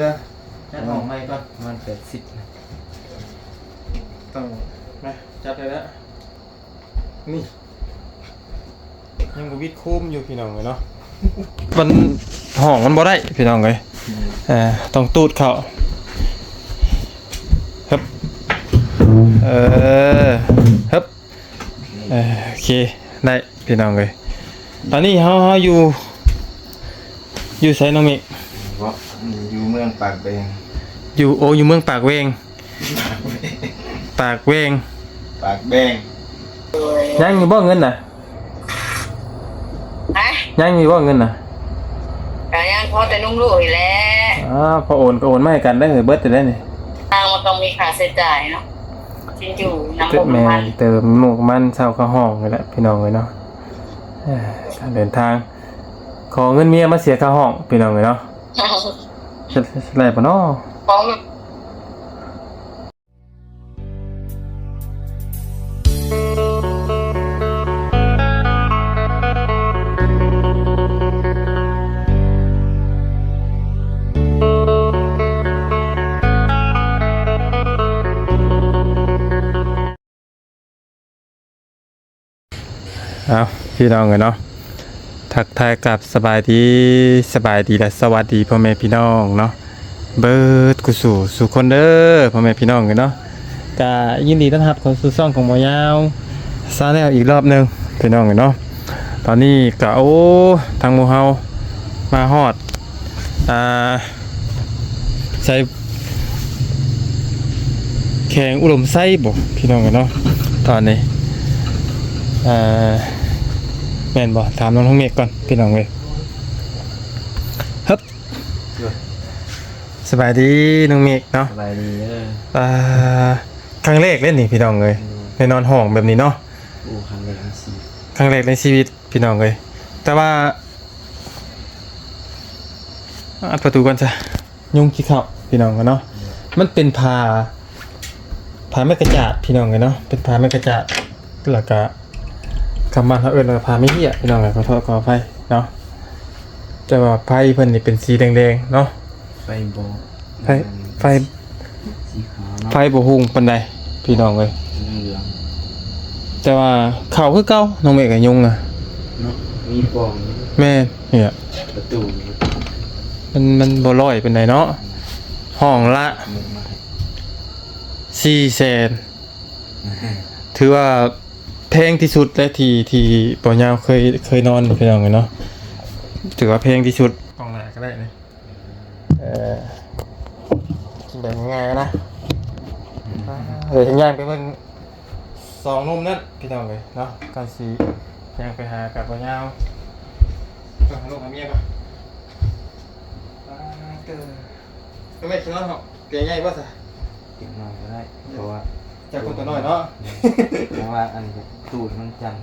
ຈັດຫ້ອງໃໝ່ກ່ອນ ປະມານແປດສິບນະ. ຕ້ອງມາຈັດໄດ້ແລ້ວ ນີ້ ຍັງບໍ່ວິດໂຄມຢູ່ພີ່ນ້ອງເອີຍເນາະ. ມັນ ຫ້ອງມັນບໍ່ໄດ້ພີ່ນ້ອງເອີຍ. ອືມ ເອີ ຕ້ອງຕູດເຂົ້າ. ຮຶບ ເອີ ຮຶບ ເອີ ໂອເຄ ໄດ້ພີ່ນ້ອງເອີຍ. ຕອນນີ້ເຮົາ ເຮົາຢູ່ ຢູ່ໃສນ້ອງເມກ? ເນາະ ຢູ່ເມືອງປາກແບງ. ຢູ່ ໂອ ຢູ່ເມືອງປາກແວງ. ປາກແວງ ປາກແບງ. ຍັງຢູ່ບໍ່ເງິນນະ? ຮະ? ຍັງຢູ່ບໍ່ເງິນນະ? ກະຍັງພໍແຕ່ນຸ່ງລູກນີ້ແຫຼະ. ອໍ ພໍໂອນກໍໂອນມາໃຫ້ກັນໄດ້ ເບິດແລ້ວນີ້. ທາງມັນຕ້ອງມີຄ່າໃຊ້ຈ່າຍເນາະ ຊິຢູ່ນຳໝູ່ນຳພັນ. ແມ່ນ ເຕີມໝູ່ມັນ ເຊົ່າຄ່າຫ້ອງນີ້ແຫຼະພີ່ນ້ອງເອີຍເນາະ. ເອີ ການເດີນທາງ ຂໍເງິນເມຍມາເສຍຄ່າຫ້ອງພີ່ນ້ອງເອີຍເນາະ. ຊິໄດ້ບໍ່ນໍ? ຂອງ ເອົາ ພີ່ນ້ອງເອີຍເນາະ ທັກທາຍກັບສະບາຍດີ ສະບາຍດີ ແລະ ສະຫວັດດີພໍ່ແມ່ພີ່ນ້ອງເນາະ ເບິດຄູ່ສູ່ສູ່ຄົນເດີ ພໍ່ແມ່ພີ່ນ້ອງເອີຍເນາະ. ກະຍິນດີຕ້ອນຮັບເຂົ້າສູ່ຊ່ອງຂອງບ່າວຍາວ Channel ອີກລອບໜຶ່ງພີ່ນ້ອງເອີຍເນາະ. ຕອນນີ້ກະ ໂອ້ ທາງໝູ່ເຮົາມາຮອດ ອ່າ ໃສ ແຂວງອຸດົມໄຊບໍ ພີ່ນ້ອງເອີຍເນາະ. ຕອນນີ້ ເອີ ແມ່ນບໍ? ຖາມນ້ອງເມກກ່ອນພີ່ນ້ອງເອີຍ. ຮຶບ ສະບາຍດີນ້ອງເມກເນາະ. ສະບາຍດີເດີ. ອ່າ ຄັ້ງແລກເດ້ນີ້ພີ່ນ້ອງເອີຍ ອືມ ໄດ້ນອນຫ້ອງແບບນີ້ເນາະ. ໂອ້ ຄັ້ງແລກໃນຊີວິດ ຄັ້ງແລກໃນຊີວິດພີ່ນ້ອງເອີຍ. ແຕ່ວ່າ ອັດປະຕູກ່ອນຊະ ຍຸງຂີ້ເຂົ້າພີ່ນ້ອງເອີຍເນາະ. ມັນເປັນຜ້າ ຜ້າໄມ້ກະຈາດພີ່ນ້ອງເອີຍເນາະ ເປັນຜ້າໄມ້ກະຈາດ ແລ້ວກະ ຄຳບ້ານເຮົາເອີ້ນວ່າຜ້າໄມ້ເຫ້ຍພີ່ນ້ອງເອີຍ ຂໍໂທດຂໍອະໄພເນາະ. ແຕ່ວ່າໄຟເພິ່ນນີ້ເປັນສີແດງໆເນາະ. ໄຟບໍ່ ໄຟ ໄຟ ສີຂາວເນາະ ໄຟບໍ່ຮຸ່ງປານໃດພີ່ນ້ອງເອີຍ. ເຫຼືອງໆ ແຕ່ວ່າເຂົ້າຄືເກົ່າ ນ້ອງເມກກະຍຸງນະເນາະ ມີປ່ອງຢູ່. ແມ່ນ ນີ້ລະ ປະຕູ ມັນ ມັນບໍ່ຮ້ອຍປານໃດເນາະ. ຫ້ອງລະສີ່ແສນ ຖືວ່າແພງທີ່ສຸດແລະ ທີ່ ທີ່ບ່າວຍາວເຄີຍ ເຄີຍນອນພີ່ນ້ອງເອີຍເນາະ. ຖືວ່າແພງທີ່ສຸດ ຫ້ອງໜ້າກະໄດ້ນີ້. ເອີ ກິນແບບງ່າຍໆນະ. ເອີ ຍ່າງໄປເບິ່ງສອງໜຸ່ມນັ້ນພີ່ນ້ອງເອີຍເນາະ ກ່ອນຊິຍ່າງໄປຫາກັບບ່າວຍາວ. ໄປຫາລູກຫາເມຍກ່ອນ. ປາດເຕີ ແມ່ຊິນອນຫ້ອງຕຽງໃຫຍ່ບໍ່ຊະ? ຕຽງນ້ອຍກະໄດ້ ເພາະວ່າ ຈັກຄົນຕົວນ້ອຍເນາະ. ເພາະວ່າອັນຕູດມັນຈັນ.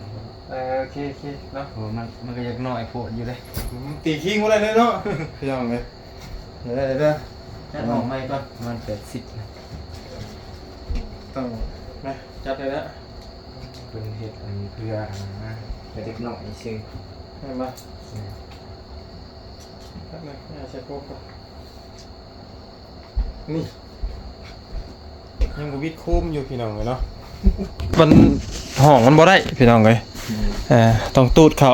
ເອີ ໂອເຄ ໂອເຄເນາະ ເພາະວ່າມັນ ມັນກະຢາກນ້ອຍໂພດຢູ່ເດ້. ອືມ ຕີຄີງບໍ່ໄດ້ເລີຍເນາະ ພີ່ນ້ອງເອີຍ. ເດີ ເດີ ຈັດຫ້ອງໃໝ່ກ່ອນ ປະມານແປດສິບນະ. ຕ້ອງມາຈັດໄດ້ແລ້ວ ເພິ່ນເຮັດອັນເພື່ອອັນນັ້ນນະ ເພື່ອເດັກນ້ອຍຊື່ ແມ່ນບໍ່? ແມ່ນ. ແປັບໜຶ່ງ ໃສ່ໂຄມກ່ອນ. ນີ້ ຍັງບໍ່ວິດໂຄມຢູ່ພີ່ນ້ອງເອີຍເນາະ. ມັນ ຫ້ອງມັນບໍ່ໄດ້ພີ່ນ້ອງເອີຍ. ອືມ ເອີ ຕ້ອງຕູດເຂົ້າ.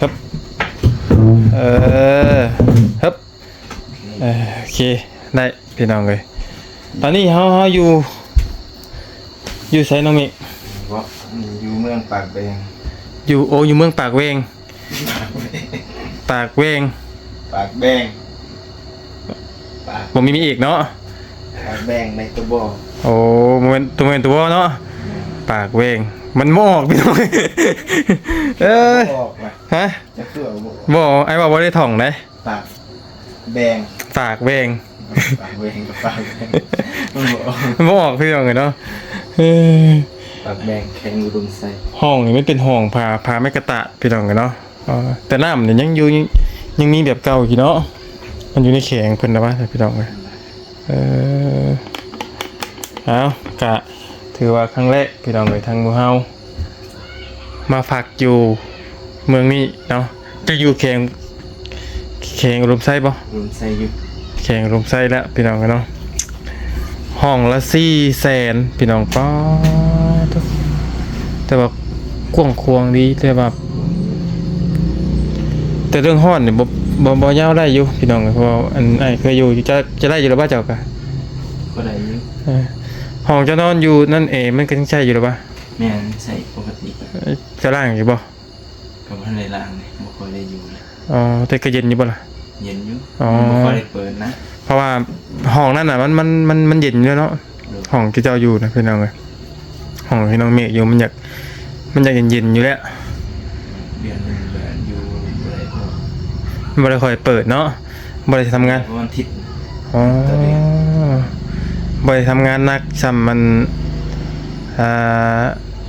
ຮຶບ ເອີ ຮຶບ ເອີ ໂອເຄ ໄດ້ພີ່ນ້ອງເອີຍ. ຕອນນີ້ເຮົາ ເຮົາຢູ່ ຢູ່ໃສນ້ອງເມກ? ເນາະ ຢູ່ເມືອງປາກແບງ. ຢູ່ ໂອ ຢູ່ເມືອງປາກແວງ. ປາກແວງ ປາກແບງ ປາກ ບໍ່ມີ ມີອີກເນາະ. ປາກແບງໃນຕົວບໍ່. ໂອ້ ບໍ່ແມ່ນ ຕົວ ບໍ່ແມ່ນຕົວບໍ່ເນາະ. ແມ່ນ ປາກແວງ ມັນບໍ່ອອກພີ່ນ້ອງ. ເອີ ບໍ່ອອກນະ. ຮະ? ຈັກເທື່ອບໍ່ອອກ. ບໍ່ ອ້າຍວ່າບໍ່ໄດ້ທ່ອງເດ້. ປາກແບງ ປາກແວງ ປາກແວງກັບປາກແບງ ມັນບໍ່ອອກ ມັນບໍ່ອອກຄືຫຍັງເລີຍເນາະ. ເອີ ປາກແບງ ແຂວງອຸດົມໄຊ. ຫ້ອງນີ້ມັນເປັນຫ້ອງຜ້າ ຜ້າໄມ້ກະຕາດພີ່ນ້ອງເອີຍເນາະ. ເອີ ແຕ່ນ້ຳນີ້ຍັງຢູ່ ຍັງມີແບບເກົ່າຢູ່ເນາະ. ມັນຢູ່ໃນແຂວງເພິ່ນນະວ່າພີ່ນ້ອງເອີຍ. ເອີ ເອົາ ກະຖືວ່າຄັ້ງແລກພີ່ນ້ອງເອີຍ ທາງໝູ່ເຮົາມາພັກຢູ່ເມືອງນີ້ເນາະ. ຈະຢູ່ແຂວງ ແຂ ແຂວງອຸດົມໄຊບໍ່? ອຸດົມໄຊຢູ່ ແຂວງອຸດົມໄຊແຫຼະພີ່ນ້ອງເອີຍເນາະ. ຫ້ອງລະສີ່ແສນພີ່ນ້ອງ. ປາດໂທ້ ແຕ່ວ່າກວ້າງຂວາງດີ ແຕ່ວ່າ ແຕ່ເລື່ອງຮ້ອນນີ້ບໍ່ ບໍ່ ບໍ່ຍາວໄດ້ຢູ່ພີ່ນ້ອງເອີຍ ເພາະວ່າອັນອ້າຍເຄີຍຢູ່ ຈະ ຈະໄດ້ຢູ່ແລ້ວບໍ່ເຈົ້າກະ? ກໍໄດ້ຢູ່. ເອີ ຫ້ອງເຈົ້ານອນຢູ່ນັ້ນ ແອມັນກໍຍັງໃຊ້ຢູ່ແລ້ວບໍ່? ແມ່ນ ໃຊ້ປົກກະຕິ. ເຈົ້າລ້າງຢູ່ບໍ່? ກໍບໍ່ທັນໄດ້ລ້າງເດ້ ບໍ່ຄ່ອຍໄດ້ຢູ່ເລີຍ. ອໍ ແຕ່ກໍເຢັນຢູ່ບໍ່ລະ? ເຢັນຢູ່. ອໍ ຍັງບໍ່ຄ່ອຍໄດ້ເປີດນະ ເພາະວ່າຫ້ອງນັ້ນນະ ມັນ ມັນ ມັນ ມັນເຢັນຢູ່ແລ້ວເນາະ. ໂດຍ ຫ້ອງທີ່ເຈົ້າຢູ່ນະພີ່ນ້ອງເອີຍ ຫ້ອງທີ່ນ້ອງເມກຢູ່ ມັນຢາກ ມັນຢາກເຢັນໆຢູ່ແລ້ວ. ເດືອນໜຶ່ງກໍຢູ່ບໍ່ໄດ້ພໍ ບໍ່ໄດ້ຄ່ອຍເປີດເນາະ. ບໍ່ໄດ້ທຳງານ ປະມານທິດ. ອໍ ຕໍ່ເດືອນ ບໍ່ໄດ້ທຳງານໜັກສ່ຳມັນ ອ່າ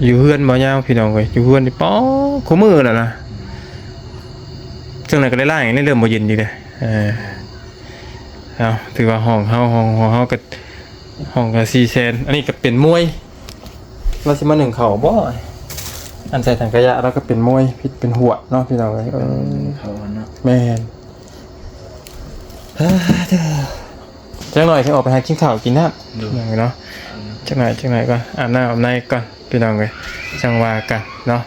ຢູ່ເຮືອນບໍ່ຍາວພີ່ນ້ອງເອີຍ ຢູ່ເຮືອນນີ້ ປາ ຄູ່ມື້ແລ້ວນະ. ອືມ ຈັ່ງໃດກໍໄດ້ລ້າງ ເລີ່ມບໍ່ເຢັນອີກເດ້. ເອີ ເອົາ ຖືວ່າຫ້ອງເຮົາ ຫ້ອງ ຫ້ອງເຮົາກໍ ຫ້ອງກໍສີ່ແສນ. ອັນນີ້ກໍເປັນມວຍ ລາວຊິມາໜຶ້ງເຂົ້າບໍ່? ອັນໃສ່ຖັງຂະຫຍະ ລາວກໍເປັນມວຍ ເປັນຫວດເນາະພີ່ນ້ອງເອີຍ. ເອີ ໜຶ້ງເຂົ້າເນາະ. ແມ່ນ. ເອີ ເດີ ຈັກໜ້ອຍຊິອອກໄປຫາກິນເຂົ້າກິນນ້ຳ. ໂດຍ ເນາະ. ອືມ ຈັກໜ້ອຍ ຈັກໜ້ອຍກ່ອນ ອາບນ້ຳອາບໃນກ່ອນພີ່ນ້ອງເອີຍ ຈັ່ງວ່າກັນເນາະ.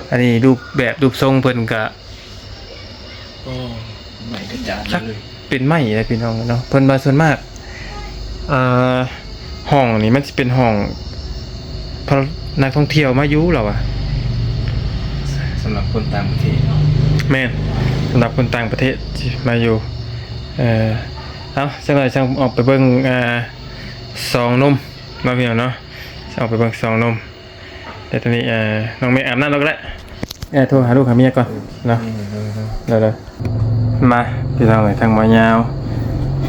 ອັນນີ້ຮູບແບບຮູບຊົງເພິ່ນກະ ໂອ້ ໄມ້ກະຈາດເລີຍ ເປັນໄມ້ແຫຼະພີ່ນ້ອງເນາະ. ເພິ່ນວ່າສ່ວນມາກ ເອີ ຫ້ອງນີ້ມັນຊິເປັນຫ້ອງ ພະ ນັກທ່ອງທ່ຽວມາຢູ່ລາວວ່າ. ສຳລັບຄົນຕ່າງປະເທດເນາະ. ແມ່ນ ສຳລັບຄົນຕ່າງປະເທດຊິມາຢູ່. ເອີ ເອົາ ຈັກໜ້ອຍຈັ່ງອອກໄປເບິ່ງ ອ່າ ສອງໜຸ່ມເນາະ ພີ່ນ້ອງເນາະ. ອອກໄປເບິ່ງສອງໜຸ່ມ. ແຕ່ຕອນນີ້ ເອີ ນ້ອງເມກອາບນ້ຳແລ້ວກໍໄດ້. ເອີ ໂທຫາລູກຫາເມຍກ່ອນເນາະ. ເອີ ເອີ ເອີ ເດີ ມາ ພີ່ນ້ອງເອີຍ ທາງໝໍຍາວ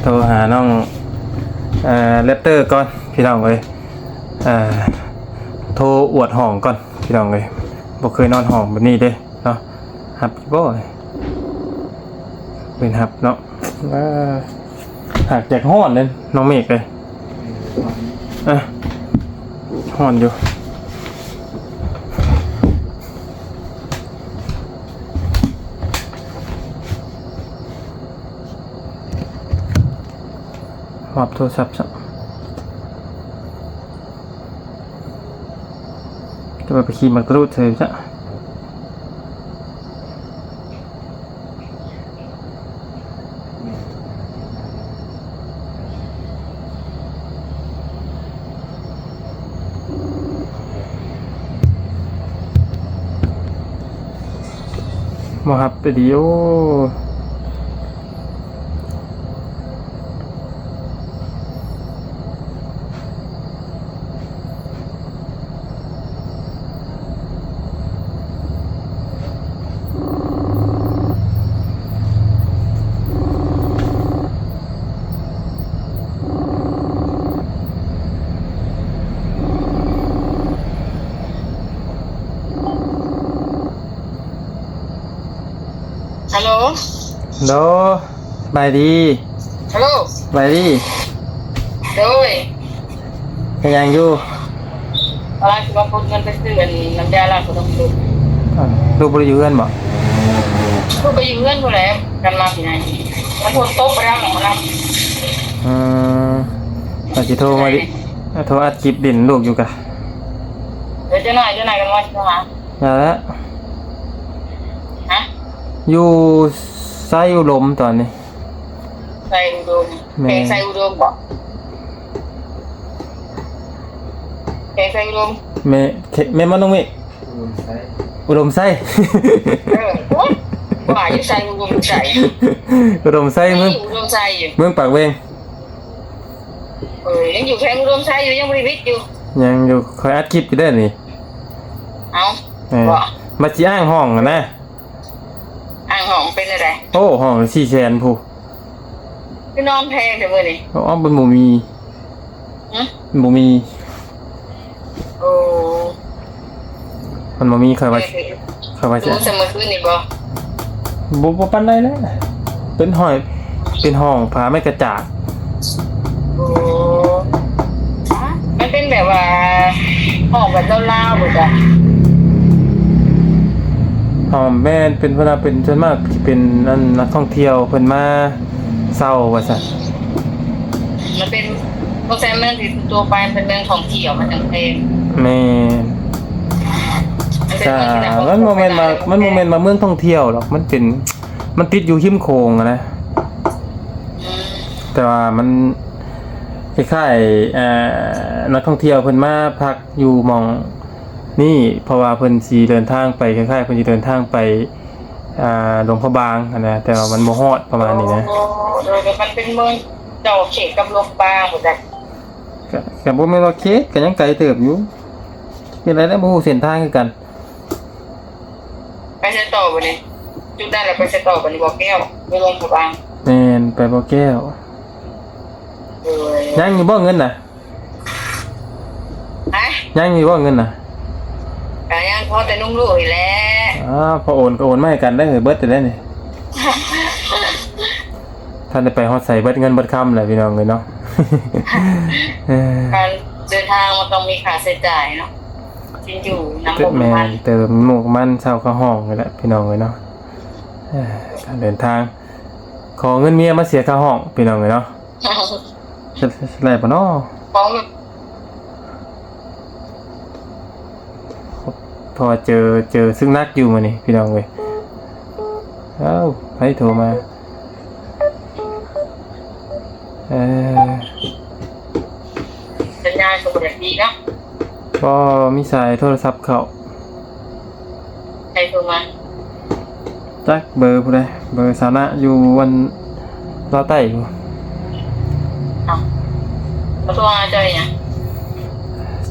ໂທຫານ້ອງ ເອີ ແຣັບເຕີກ່ອນ ພີ່ນ້ອງເອີຍ. ເອີ ໂທອວດຫ້ອງກ່ອນ ພີ່ນ້ອງເອີຍ. ບໍ່ເຄີຍນອນຫ້ອງແບບນີ້ເດ້ເນາະ. ຮັບຢູ່ບໍ່? ເປັນຮັບເນາະ. ເອີ ຫາກແດດຮ້ອນເດ້ນ້ອງເມກເອີຍ. ເອີ ຮ້ອນຢູ່. ຫອບໂທລະສັບຊະ ແຕ່ວ່າໄປຂີ່ໝາກຕະລຸດເສີຍຊະ. ບໍ່ຮັບໄປດີໂອ. ຮັລໂຫຼ ໂດ ສະບາຍດີ. ຮັລໂຫຼ ສະບາຍດີ. ໂດຍ ເຮັດຫຍັງຢູ່? ກຳລັງຊິມາກົດເງິນໄປຊື້ອັນນ້ຳຢາລ້າງຂະໜົມລູກ. ອ້າວ ລູກບໍ່ໄດ້ຢູ່ເຮືອນບໍ? ລູກໄປຢູ່ເຮືອນພຸ້ນແຫຼະ ກັນມາພີ້ນະ ມັນຝົນຕົກບໍ່ໄດ້ອອກມານຳ. ອືມ ວ່າຊິໂທມາດິ ໂທອັດຄລິບຫຼິ້ນລູກຢູ່ກະ. ເອີ ຈັກໜ້ອຍ ຈັກໜ້ອຍກັນວ່າຊິໂທຫາ. ນັ້ນແຫຼະ ຮະ? ຢູ່ໄຊອຸດົມຕອນນີ້. ໄຊອຸດົມ. ແມ່ນ ແຂວງໄຊອຸດົມບໍ? ແຂວງໄຊອຸດົມ. ແມ່ນ ແມ່ນບໍ່ນ້ອງເມກ? ອຸດົມໄຊ ອຸດົມໄຊ. ເອີ ໂອ້ຍ ວ່າຢູ່ໄສອຸດົມໄຊ. ອຸດົມໄຊ ເມືອງ ອຸດົມໄຊຢູ່ ເມືອງປາກແວງ. ເອີ ຍັງຢູ່ແຂວງອຸດົມໄຊຢູ່ ຍັງບໍ່ໄດ້ວິດຢູ່. ຍັງຢູ່ ຂ້ອຍອັດຄລິບຢູ່ເດ້ນີ້. ເອົ້າ ເອີ ບໍ່ ມາຊິອ້າງຫ້ອງຫັ້ນນະ. ອ້າງຫ້ອງເປັນແນວໃດ? ໂອ້ ຫ້ອງສີ່ແສນພຸ້ນ. ຄືນອນແພງແທ້ມື້ນີ້. ອໍ ມັນບໍ່ມີ. ຫຶ? ມັນບໍ່ມີ. ໂອ້ ມັນບໍ່ມີ. ຂ້ອຍວ່າ ເອີ ຂ້ອຍວ່າຈະ ຢູ່ຊຳມື້ຄືນນີ້ບໍ່? ບໍ່ ບໍ່ປານໃດແຫຼະ ເປັນຫ້ອຍ ເປັນຫ້ອງຜ້າໄມ້ກະຈາດ. ໂອ້ ມັນເປັນແບບວ່າຫ້ອງແບບລາວໆບໍ່ຈະ? ອໍ ແມ່ນ ເປັນ ເພິ່ນວ່າເປັນ ສ່ວນມາກຊິເປັນອັນນັກທ່ອງທ່ຽວເພິ່ນມາເຊົ່າວ່າຊັ້ນ. ມັນເປັນ ບໍ່ໃຊ່ເມືອງທີ່ທົ່ວໄປ ມັນເປັນເມືອງທ່ອງທ່ຽວ ມັນຈັ່ງແພງ. ແມ່ນ. ມັນເປັນເມືອງທີ່ນັກທ່ອງທ່ຽວ ມັນບໍ່ແມ່ນວ່າ ມັນບໍ່ແມ່ນວ່າເມືອງທ່ອງທ່ຽວດອກ ມັນເປັນ ມັນຕິດຢູ່ຮິມໂຂງຫັ້ນນະ. ອືມ. ແຕ່ວ່າມັນຄ້າຍໆ ເອີ ນັກທ່ອງທ່ຽວເພິ່ນມາພັກຢູ່ໝ່ອງນີ້ ເພາະວ່າເພິ່ນຊິເດີນທາງໄປ ຄ້າຍໆ ເພິ່ນຊິເດີນທາງໄປ ອ່າ ຫຼວງພະບາງຫັ້ນນະ ແຕ່ວ່າມັນບໍ່ຮອດ ປະມານນີ້ນະ. ໂອ້ ໂດຍ ມັນເປັນເມືອງເຈົ້າເຂດກັບຫຼວງພະບາງພຸ້ນແຫຼະ. ກະ ກະບໍ່ແມ່ນວ່າເຂດ ກະຍັງໄກເຕີບຢູ່. ເປັນໄດແລ້ວ ບໍ່ຮູ້ເສັ້ນທາງຄືກັນ. ໄປໃສຕໍ່ບັດນີ້? ຈຸດນັ້ນແຫຼະ ໄປໃສຕໍ່ບັດນີ້? ບໍ່ແກ້ວ ໄປຫຼວງພະບາງ. ແມ່ນ ໄປບໍ່ແກ້ວ. ໂດຍ. ຍັງຢູ່ບໍ່ເງິນນະ? ຮະ? ຍັງຢູ່ບໍ່ເງິນນະ? ກະຍັງພໍແຕ່ນຸ່ງລູກນີ້ແຫຼະ. ອໍ ພໍໂອນກະໂອນມາໃຫ້ກັນເດີ ເບິດແລ້ວນີ້. ທັນໄດ້ໄປຮອດໃສ ເບິດເງິນເບິດຄຳແຫຼະ ພີ່ນ້ອງເອີຍເນາະ. ການເດີນທາງມັນຕ້ອງມີຄ່າໃຊ້ຈ່າຍເນາະ. ກິນຢູ່ນຳໝູ່ນຳພັນ ແມ່ນ ເຕີມໝູ່ນຳພັນ ເຊົ່າຄ່າຫ້ອງນີ້ແຫຼະ ພີ່ນ້ອງເອີຍເນາະ. ເອີ ການເດີນທາງ ຂໍເງິນເມຍມາເສຍຄ່າຫ້ອງ ພີ່ນ້ອງເອີຍເນາະ. ຈະ ຈະໄດ້ບໍ່ເນາະ? ຂອງ ເພາະວ່າເຈີ ເຈີສຶກໜັກຢູ່ມື້ນີ້ ພີ່ນ້ອງເອີຍ. ອ້າວ ໃຜໂທມາ? ເອີ ສັນຍານກະບໍ່ໄດ້ດີເນາະ. ບໍ່ມີສາຍໂທລະສັບເຂົ້າ. ໃຜໂທມາ? ຈັກເບີຜູ້ໃດ? ເບີສາວນະຢູ່ອັນລາວໃຕ້ພຸ້ນ. ເອົ້າ ມາໂທຫາເຈົ້າເຮັດຫຍັງ?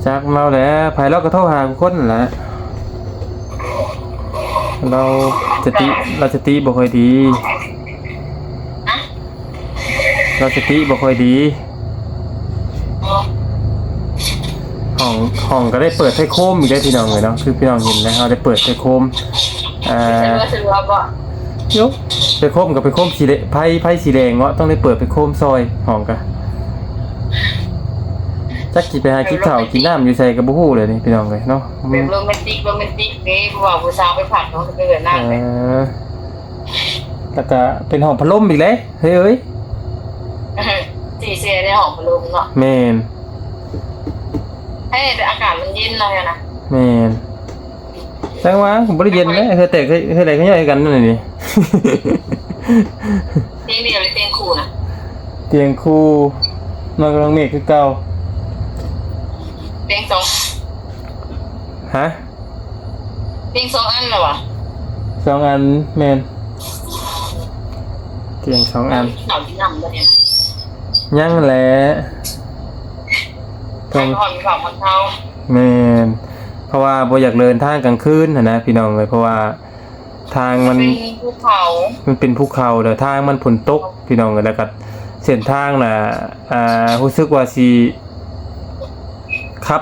ຈັກລາວແຫຼະ ໃຜລາວກະໂທຫາທຸກຄົນຫັ້ນແຫຼະ. ລາວສະຕິ ລາວສະຕິບໍ່ຄ່ອຍດີ. ຮະ? ລາວສະຕິບໍ່ຄ່ອຍດີ. ອໍ ຫ້ອງ ຫ້ອງກະໄດ້ເປີດໄຟໂຄມອີກເດ້ ພີ່ນ້ອງເອີຍເນາະ. ຄືພີ່ນ້ອງເຫັນແລ້ວ ເຮົາໄດ້ເປີດໄຟໂຄມ ອ່າ ສະດວກ ສະດວກບໍ່? ໂຍ ໄຟໂຄມກະໄຟໂຄມສີແດງ ໄຟ ໄຟສີແດງເນາະ ຕ້ອງໄດ້ເປີດໄຟໂຄມຊ່ອຍ. ຫ້ອງກະ ຈັກຊິໄປຫາກິນເຂົ້າກິນນ້ຳຢູ່ໃສກະບໍ່ຮູ້ແລ້ວນີ້ ພີ່ນ້ອງເອີຍເນາະ. ແບບໂຣແມນຕິກ ໂຣແມນຕິກເດ້ ຜູ້ບ່າວຜູ້ສາວໄປພັກເນາະ ເປັນແບບນັ້ນແຫຼະ. ເອີ ແລ້ວກະເປັນຫ້ອງພັດລົມອີກແລ້ວ ເຮີ້ຍເອີຍ. ສີເສຍໃນຫ້ອງພັດລົມເນາະ. ແມ່ນ. ເອີ ແຕ່ອາກາດມັນເຢັນເນາະ. ແມ່ນ. ຈັ່ງວ່າບໍ່ໄດ້ເຢັນເດ້ ເຮືອແຕກເຮືອ ເຮືອແຕກເຮືອຍ່ອຍຄືກັນນັ້ນນີ້. ຕຽງດຽວຫຼືຕຽງຄູ່ນະ? ຕຽງຄູ່ ນອນກັບນ້ອງເມກຄືເກົ່າ. ຕຽງສອງ ຮະ? ຕຽງສອງອັນລະຫວາ? ສອງອັນ ແມ່ນ. ຕຽງສອງອັນ. ເຂົ້າກິນນ້ຳບໍ່ນີ້? ຍັງແຫຼະ. ໃຫ້ນອນພັກນອນເຊົາ. ແມ່ນ. ເພາະວ່າບໍ່ຢາກເດີນທາງກາງຄືນຫັ້ນນະ ພີ່ນ້ອງເອີຍ ເພາະວ່າທາງມັນ ມັນເປັນພູເຂົາ ມັນເປັນພູເຂົາ ແລ້ວທາງມັນຝົນຕົກ ພີ່ນ້ອງເອີຍ. ແລ້ວກະເສັ້ນທາງນະ ອ່າ ຮູ້ສຶກວ່າຊິຂັບ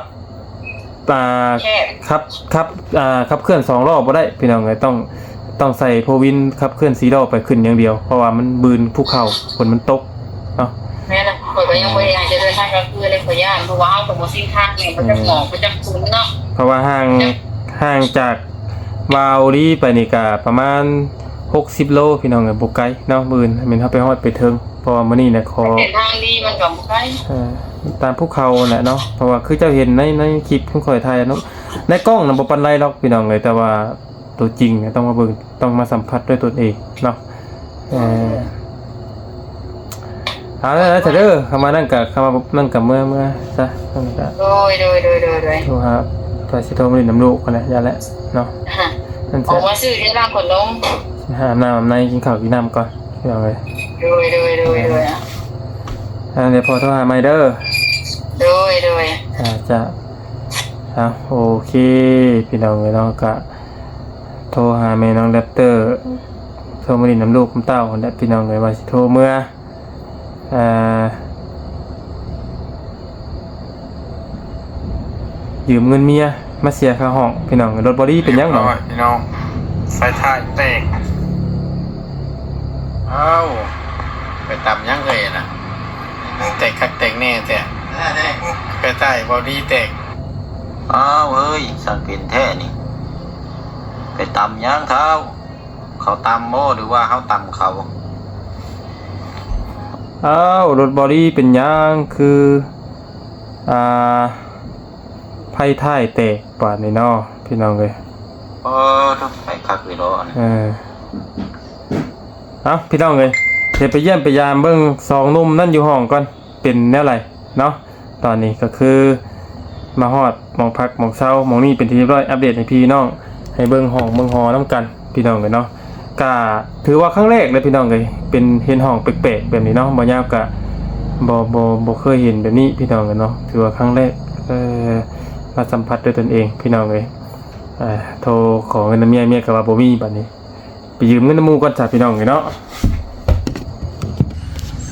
ອ່າ ແຄບ ຂັບ ຂັບ ອ່າ ຂັບເຄື່ອນສອງລໍ້ບໍ່ໄດ້ ພີ່ນ້ອງເອີຍ. ຕ້ອງ ຕ້ອງໃສ່ໂຟວີນຂັບເຄື່ອນສີ່ລໍ້ໄປຂຶ້ນຢ່າງດຽວ ເພາະວ່າມັນບືນພູເຂົາ ຝົນມັນຕົກເນາະ. ແມ່ນລະ ຂ້ອຍກະຍັງບໍ່ຢາກຈະເດີນທາງກາງຄືນເລີຍ ຂ້ອຍຢ້ານ ເພາະວ່າເຮົາກະບໍ່ຊິນທາງ ແມ່ນ ບໍ່ຈັກໝອກບໍ່ຈັກຝົນເນາະ. ເພາະວ່າຫ່າງ ຫ່າງຈາກວາວລີໄປນີ້ກະປະມານຫົກສິບໂລ ພີ່ນ້ອງເອີຍ ບໍ່ໄກເນາະ. ມື້ອື່ນແມ່ນເຮົາໄປຮອດໄປເຖິງ ເພາະວ່າມື້ນີ້ນະ ຂໍ ເສັ້ນທາງດີມັນກະບໍ່ໄກ ເອີ ຕາມພູເຂົາຫັ້ນແຫຼະເນາະ. ເພາະວ່າຄືເຈົ້າເຫັນໃນ ໃນຄລິບຂອງຂ້ອຍຖ່າຍເນາະ ໃນກ້ອງນະບໍ່ປານໃດດອກ ພີ່ນ້ອງເອີຍ ແຕ່ວ່າ ໂຕຈິງນະ ຕ້ອງມາເບິ່ງ ຕ້ອງມາສຳຜັດດ້ວຍຕົນເອງເນາະ. ເອີ ເອົາແລ້ວ ເດີ ເຂົ້າມານັ້ນກະ ເຂົ້າມານັ້ນກະເມືອ ເມືອຊະ ນັ້ນກະ ໂດຍ ໂດຍ ໂດຍ ໂດຍ ໂດຍ ໂທຫາ ວ່າຊິໂທມາຫຼິ້ນນຳລູກຫັ້ນແຫຼະ ຢ່າແຫຼະເນາະ. ອາ ນັ້ນຊະ ອອກມາຊື້ເດ ລ້າງຂົວນົມ ຫາອາບນ້ຳອາບໃນ ກິນເຂົ້າກິນນ້ຳກ່ອນ ພີ່ນ້ອງເອີຍ. ໂດຍ ໂດຍ ໂດຍ ໂດຍ ອ່າ ດຽວພໍ່ໂທຫາໃໝ່ເດີ. ໂດຍ ໂດຍ ອາ ຈ້າ ອ່າ ໂອເຄ ພີ່ນ້ອງເອີຍເນາະ ກະ ໂທຫາແມ່ນ້ອງແຣັບເຕີ ໂທມາຫຼິ້ນນຳລູກນຳເຕົ້າຫັ້ນແຫຼະ ພີ່ນ້ອງເອີຍ ວ່າຊິໂທເມືອ ອ່າ ຢືມເງິນເມຍມາເສຍຄ່າຫ້ອງ ພີ່ນ້ອງ. ລົດບໍດີ້ເປັນຫຍັງບາດນີ້ ໂອ້ຍ ພີ່ນ້ອງ ໄຟທ້າຍແຕກ. ອ້າວ ໄປຕຳຫຍັງເອີຍນະ ແຕກຄັກແຕກແນ່ແທ້ ໄຟທ້າຍບໍດີ້ແຕກ. ອ້າວເອີຍ ຊ່າງເປັນແທ້ນີ້. ໄປຕຳຫຍັງເຂົາ? ເຂົາຕຳບໍ່ ຫຼືວ່າເຮົາຕຳເຂົາ? ອ້າວ ລົດບໍ່ດີເປັນຫຍັງ ຄື ອ່າ ໄຟທ້າຍແຕກບາດນີ້ເນາະ ພີ່ນ້ອງເອີຍ. ເອີ ໄປຄັກຢູ່ດອກອັນນີ້. ເອີ ເອົ້າ ພີ່ນ້ອງເອີຍ ດຽວໄປຢ້ຽມໄປຢາມເບິ່ງສອງໜຸ່ມນັ້ນຢູ່ຫ້ອງກ່ອນ ເປັນແນວໃດເນາະ. ຕອນນີ້ກໍຄືມາຮອດໝ່ອງພັກໝ່ອງເຊົາໝ່ອງນີ້ເປັນທີ່ຮຽບຮ້ອຍ ອັບເດດໃຫ້ພີ່ນ້ອງ ໃຫ້ເບິ່ງຫ້ອງເບິ່ງຫໍນຳກັນ ພີ່ນ້ອງເອີຍເນາະ. ກະຖືວ່າຄັ້ງແລກເລີຍພີ່ນ້ອງເອີຍ ເປັນເຫັນຫ້ອງແປກໆແບບນີ້ເນາະ. ບໍ່ຍາວກະບໍ່ ບໍ່ ບໍ່ເຄີຍເຫັນແບບນີ້ພີ່ນ້ອງເອີຍເນາະ ຖືວ່າຄັ້ງແລກ ເອີ ມາສຳຜັດດ້ວຍຕົນເອງພີ່ນ້ອງເອີຍ. ໂທຂໍເງິນນຳເມຍ ເມຍກໍວ່າບໍ່ມີ ບາດນີ້ໄປຢືມເງິນນຳໝູ່ກ່ອນຊະພີ່ນ້ອງເອີຍເນາະ.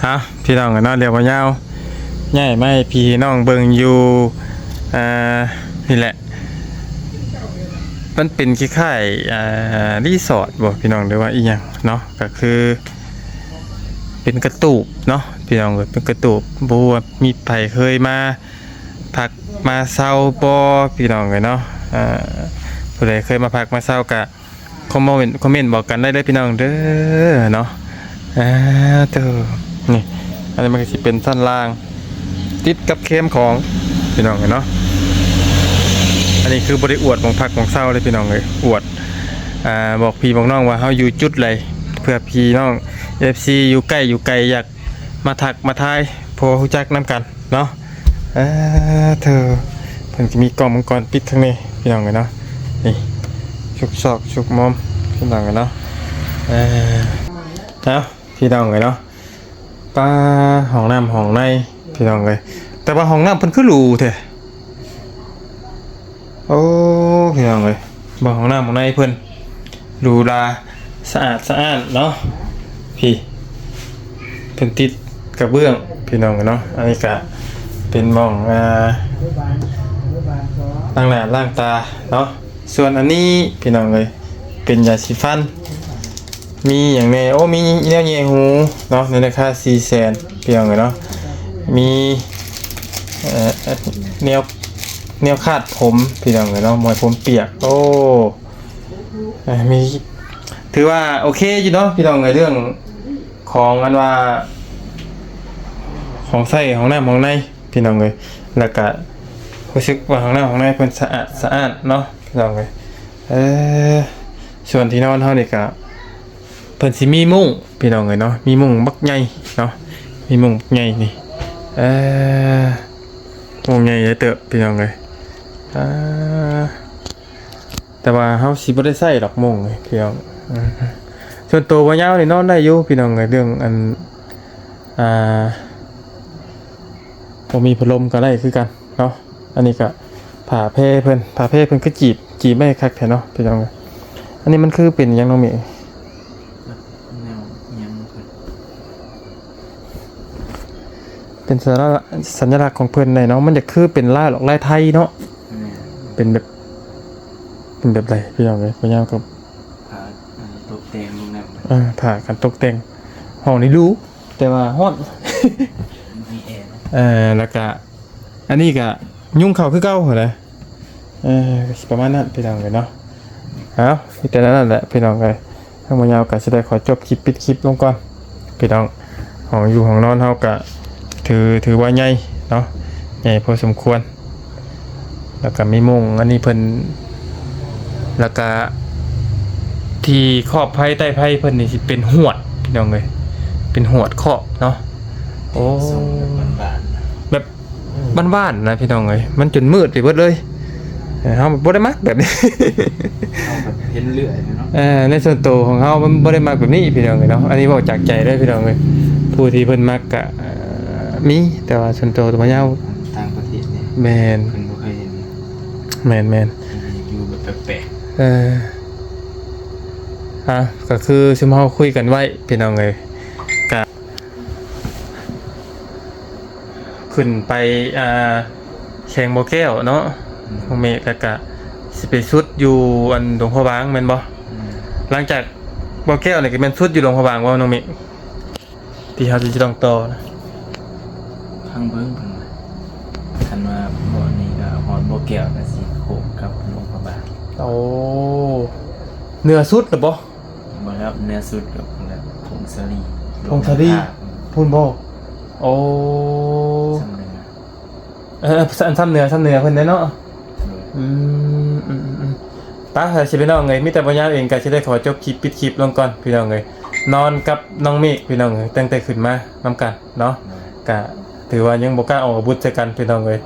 ຮະ ພີ່ນ້ອງເອີຍເນາະ ດຽວບໍ່ຍາວຍ້າຍມາໃຫ້ພີ່ໃຫ້ນ້ອງເບິ່ງຢູ່ ອ່າ ນີ້ແຫຼະ ມັນເປັນຄ້າຍໆ ອ່າ ຣີສອດບໍ່ພີ່ນ້ອງ ຫຼືວ່າອີ່ຫຍັງເນາະ ກໍຄືເປັນກະຕູບເນາະ ພີ່ນ້ອງເອີຍ ເປັນກະຕູບ. ບໍ່ຮູ້ວ່າມີໃຜເຄີຍມາພັກມາເຊົາບໍ່ ພີ່ນ້ອງເອີຍເນາະ. ອ່າ ຜູ້ໃດເຄີຍມາພັກມາເຊົາກະ ຄອມເມັນ ຄອມເມັນບອກກັນໄດ້ເດີພີ່ນ້ອງເດີເນາະ. ອ່າ ໂທ້ ນີ້ ອັນນີ້ມັນກໍຊິເປັນຊັ້ນລ່າງ ຕິດກັບແຄມຂອງ ພີ່ນ້ອງເອີຍເນາະ. ອັນນີ້ຄືບໍ່ໄດ້ອວດໝ່ອງພັກໝ່ອງເຊົາເດ້ພີ່ນ້ອງເອີຍ ອວດ ອ່າ ບອກພີ່ບອກນ້ອງວ່າເຮົາຢູ່ຈຸດໃດ ເພື່ອພີ່ນ້ອງເອັຟຊີຢູ່ໃກ້ຢູ່ໄກ ຢາກມາທັກມາທາຍ ພໍຮູ້ຈັກນຳກັນເນາະ. ເອີ ເທີ ເພິ່ນກໍມີກ້ອງວງຈອນປິດທາງນີ້ພີ່ນ້ອງເອີຍເນາະ. ນີ້ ຊຸກຊອກຊຸກມຸມພີ່ນ້ອງເອີຍເນາະ. ເອີ ເອົ້າ ພີ່ນ້ອງເອີຍເນາະ ປ້າ ຫ້ອງນ້ຳຫ້ອງໃນພີ່ນ້ອງເອີຍ ແຕ່ວ່າຫ້ອງນ້ຳເພິ່ນຄືຫຼູແທ້. ໂອ້ ພີ່ນ້ອງເອີຍ ເບິ່ງຫ້ອງນ້ຳຫ້ອງໃນເພິ່ນ ຫຼູຫຼາ ສະອາດສະອ້ານເນາະ. ພີ້ ເພິ່ນຕິດກະເບື້ອງພີ່ນ້ອງເນາະ. ອັນນີ້ກະເປັນໝ່ອງ ອ່າ ລ້າງໜ້າລ້າງຕາເນາະ. ສ່ວນອັນນີ້ພີ່ນ້ອງເອີຍ ເປັນຢາສີຟັນ ມີຫຍັງແດ່? ໂອ້ ມີແນວແຍ່ຫູເນາະ ໃນລາຄາສີ່ແສນພີ່ນ້ອງເອີຍເນາະ. ມີ ເອີ ແນວ ແນວຄາດຜົມພີ່ນ້ອງເອີຍເນາະ ໝອຍຜົມປຽກ. ໂອ້ ເອີ ມີ ຖືວ່າໂອເຄຢູ່ເນາະພີ່ນ້ອງເອີຍ ເລື່ອງຂອງອັນວ່າ ຂອງໃຊ້ຫ້ອງນ້ຳຫ້ອງໃນພີ່ນ້ອງເອີຍ. ແລ້ວກະຮູ້ສຶກວ່າຫ້ອງນ້ຳຫ້ອງໃນເພິ່ນສະອາດສະອ້ານເນາະ ພີ່ນ້ອງເອີຍ. ເອີ ສ່ວນທີ່ນອນເຮົານີ້ກະ ເພິ່ນຊິມີມຸ້ງພີ່ນ້ອງເອີຍເນາະ ມີມຸ້ງບັກໃຫຍ່ເນາະ ມີມຸ້ງບັກໃຫຍ່ນີ້. ເອີ ມຸ້ງໃຫຍ່ເຕີບພີ່ນ້ອງເອີຍ. ອ່າ ແຕ່ວ່າເຮົາຊິບໍ່ໄດ້ໃຊ້ດອກມຸ້ງນີ້ພີ່ນ້ອງ. ສ່ວນໂຕບໍ່ຍາວນີ້ນອນໄດ້ຢູ່ພີ່ນ້ອງເອີຍ ເລື່ອງອັນ ອ່າ ບໍ່ມີພັດລົມກໍໄດ້ຄືກັນເນາະ. ອັນນີ້ກໍຜ້າແພເພິ່ນ ຜ້າແພເພິ່ນຄືຈີບ ຈີບໄວ້ຄັກແທ້ເນາະພີ່ນ້ອງ. ອັນນີ້ມັນຄືເປັນຫຍັງນ້ອງເມ? ແນວຫຍັງເພິ່ນ ເປັນສັນຍະລັກ ສັນຍະລັກຂອງເພິ່ນໄດ໋ເນາະ. ມັນຈະຄືເປັນລາຍ ລວດລາຍໄທເນາະ. ແມ່ນ ເປັນແບບ ເປັນແບບໃດພີ່ນ້ອງເອີຍ? ພະຍາຍາມກັບ ຜ້າ ອັນ ຕົກແຕ່ງໂຮງແຮມ. ເອີ ຜ້າ ການຕົກແຕ່ງຫ້ອງນີ້ຫຼູ ແຕ່ວ່າຮ້ອນ ມີແອເນາະ. ເອີ ແລ້ວກະ ອັນນີ້ກະຍຸງເຂົ້າຄືເກົ່າຫັ້ນແຫຼະ. ເອີ ກໍຊິປະມານນັ້ນພີ່ນ້ອງເອີຍເນາະ. ເອົາ ມີແຕ່ນັ້ນແຫຼະພີ່ນ້ອງເອີຍ ທາງບໍ່ຍາວກໍຊິໄດ້ຂໍຈົບຄລິບ ປິດຄລິບລົງກ່ອນພີ່ນ້ອງ. ຫ້ອງຢູ່ຫ້ອງນອນເຮົາກໍຖື ຖືວ່າໃຫຍ່ເນາະ ໃຫຍ່ພໍສົມຄວນ. ແລ້ວກໍມີມຸ້ງອັນນີ້ເພິ່ນ ແລ້ວກໍທີ່ຂອບໄພໃຕ້ໄພເພິ່ນນີ້ຊິເປັນຫວດພີ່ນ້ອງເອີຍ ເປັນຫວດຂອບເນາະ. ໂອ້ ຊົງແບບບ້ານໆ ແບບ ບ້ານໆນະພີ່ນ້ອງເອີຍ ມັນຈົນມືດໄປເບິດເລີຍ. ເອີ ເຮົາບໍ່ໄດ້ມັກແບບນີ້ ເຮົາກໍເຫັນເລື້ອຍເນາະ. ເອີ ໃນສ່ວນໂຕຂອງເຮົາມັນບໍ່ໄດ້ມັກແບບນີ້ພີ່ນ້ອງເອີຍເນາະ. ອັນນີ້ເວົ້າຈາກໃຈເລີຍພີ່ນ້ອງເອີຍ ຜູ້ທີ່ເພິ່ນມັກກະ ເອີ ມີ ແຕ່ວ່າສ່ວນໂຕຕົວຍາວ ຕ່າງປະເທດນີ້ ແມ່ນ ເພິ່ນບໍ່ເຄີຍເຫັນ. ແມ່ນໆ ເພິ່ນກໍຢາກຢູ່ແບບແປກໆ. ເອີ ອ່ະ ກໍຄືຊຸມເຮົາຄຸຍກັນໄວ້ພີ່ນ້ອງເອີຍ ກະ ຂຶ້ນໄປ ອ່າ ແຂວງບໍ່ແກ້ວເນາະ ອືມ ນ້ອງເມກ ແລ້ວກະຊິໄປສຸດຢູ່ອັນຫຼວງພະບາງແມ່ນບໍ່? ອືມ ຫຼັງຈາກບໍ່ແກ້ວນີ້ກໍແມ່ນສຸດຢູ່ຫຼວງພະບາງບໍ່ນ້ອງເມກ ທີ່ເຮົາຊິຕ້ອງຕໍ່ນະ? ຟັງເບິ່ງເພິ່ນວ່າ ຄັນວ່າບ່ອນນີ້ກໍຮອດບໍ່ແກ້ວ ກໍຊິໂຄ້ງກັບຫຼວງພະບາງ. ໂອ້ ເໜືອສຸດລະບໍ່? ບໍ່ແລ້ວ ເໜືອສຸດກໍພຸ້ນແຫຼະ ຜົ້ງສາລີ ຜົ້ງສາລີ ພຸ້ນບໍ່? ໂອ້ ຊ່ຳເໜືອ ເອີ ຊ່ຳເໜືອ ຊ່ຳເໜືອເພິ່ນແຫຼະເນາະ. ອືມ ອືມໆ ໄປ ຊິພີ່ນ້ອງເອີຍ ມີແຕ່ບໍ່ຍາວເອງກໍຊິໄດ້ຂໍຈົບຄລິບ ປິດຄລິບລົງກ່ອນພີ່ນ້ອງເອີຍ. ນອນກັບນ້ອງເມກພີ່ນ້ອງເອີຍ ຕັ້ງແຕ່ຂຶ້ນມານຳກັນເນາະ ກະຖືວ່າຍັງບໍ່ກ້າອອກອາວຸດໃສ່ກັນພີ່ນ້ອງເອີຍ.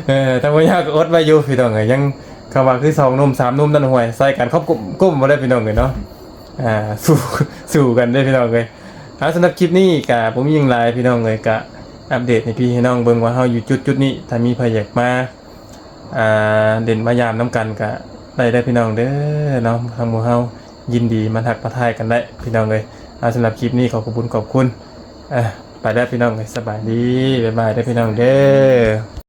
ເອີ ທາງບໍ່ຍາວກໍອົດໄວ້ຢູ່ພີ່ນ້ອງເອີຍ ຍັງ ຄຳວ່າຄືສອງໜຸ່ມສາມໜຸ່ມນັ້ນ ຫ້ວຍ ໃສ່ກັນຄອບກົ້ມບໍ່ໄດ້ພີ່ນ້ອງເອີຍເນາະ. ອ່າ ສູ້ ສູ້ກັນເດ້ພີ່ນ້ອງເອີຍ. ເອົາ ສຳລັບຄລິບນີ້ກະບໍ່ມີຫຍັງຫຼາຍພີ່ນ້ອງເອີຍ ກະອັບເດດໃຫ້ພີ່ໃຫ້ນ້ອງເບິ່ງວ່າເຮົາຢູ່ຈຸດໆນີ້ ຖ້າມີໃຜຢາກມາ ອ່າ ຫຼິ້ນມາຢາມນຳກັນກະໄດ້ເດີພີ່ນ້ອງເດີເນາະ. ທາງໝູ່ເຮົາຍິນດີມາທັກມາທາຍກັນໄດ້ພີ່ນ້ອງເອີຍ. ເອົາ ສຳລັບຄລິບນີ້ຂໍຂອບຄຸນຂອບຄຸນ ເອີ ໄປແລ້ວພີ່ນ້ອງເອີຍ ສະບາຍດີ ບາຍບາຍເດີພີ່ນ້ອງເດີ.